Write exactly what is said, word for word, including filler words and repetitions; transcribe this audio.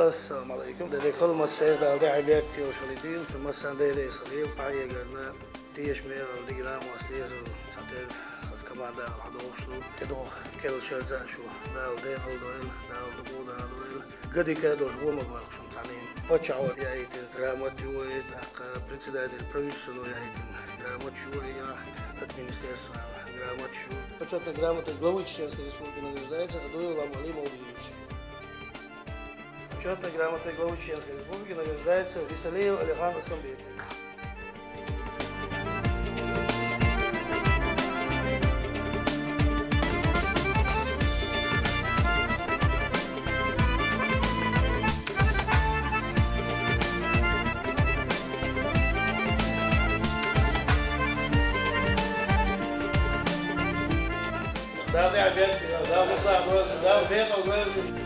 Ассаламу Ӏалайкум. Деррига хала массехк Дала дехьа беркате йолуш хилийта. Массарна Дела реза хуьлда. Къахьегарна, тешаме а, дика а, массо а дезал цхьатерра оцу командехь хьадогӀуш ду. ТӀедогӀу кхеллачу шарца а шу Дала декъал дойла, Дала дукха а дойла. Га дика а долуш гӀо ма баккха шуна цхьанна. Паччахьо яийтина грамота ю вай, тӀаккха председатель правительства яийтина грамота ю вай, я от министерства грамота ю. Почётной грамотой главы Чеченской Республики награждается Адуев Илгьам Алимович. Почётной грамотой главы Чеченской Республики награждается Висалиев Алихан Асланбекович. Дала дехьа беркате, Дала дукха а дойла, Дала декъал дойла.